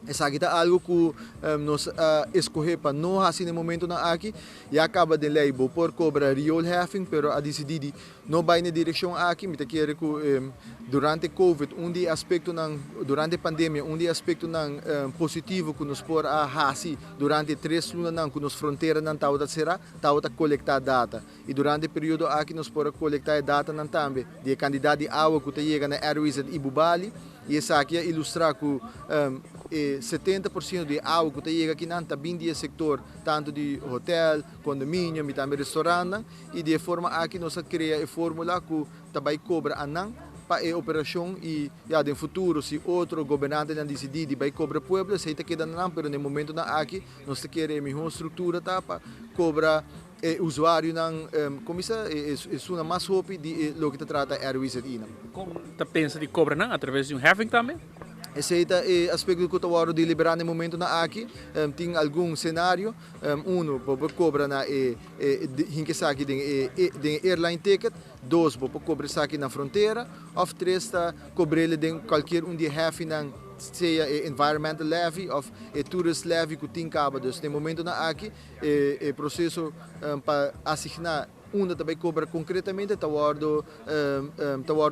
Esaki ta algo ku nos a skohe pa no hasi na e momentonan aki. Ya kaba den lei bo por kobra rioolheffing, pero a disidí di no bai na e direkshon aki. Mi ta kere ku durante Covid un di e aspektonan, durante e pandemia un di e aspektonan positivo ku nos por a hasi durante e 3 lunanan ku nos fronteranan tabata será, tabata kolektá data. I durante e periodo aki nos por a kolektá e datanan tambe di e kantidat di awa ku ta yega na RWZ i Bubali. I esaki a ilustrá ku e 70% di awa ku ta yega akinan ta bin di e sektor tantu di hotel, kondominio i tambe restorantnan. I di e forma aki nos a krea e fórmula ku ta bai kobra anan pa e operashon i ya, den futuro si otro gobernantenan disidí di bai kobra pueblo, esei ta keda nan, pero na e momentonan aki nos ta kere e mihó struktura ta pa kobra e usuarionan, kuminsá e mas hopi di loke ta trata RWZI. Kon ta pensa di kobra nan, a traves di un heffing tambe? Esei ta e aspekto ku ta wòrdu deliberá na e momentonan aki. Tin algun senario. Uno, bo por kobra na e hinka esaki den airline ticket. Dos, bo por kobra esaki na frontera. Òf tres, ta kobr'é den kualke un di heffingnan, sea e environmental levy òf e tourist levy ku tin kaba. Dus na e momentonan aki e proseso pa asigná unda tambe kobra konkretamente ta wòrdu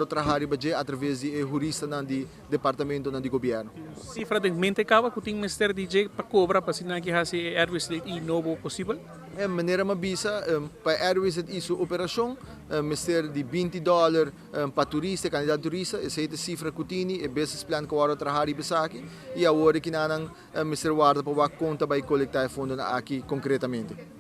trahá riba dje a traves di huristanan di departamentonan di gobièrnu. Sifra den mente kaba ku tin mester di dje pa kobra pa asina ku hasi RWZI nobo posibel? E manera m'a bisa, pa RWZI su operashon, mester di $20 pa turista, kantidat di turista, esei ta e sifra ku tin, e business plan ku a wòrdu trahá riba esaki, i awor ku nan mester warda pa kon ta bai kolektá e fondonan aki konkretamente.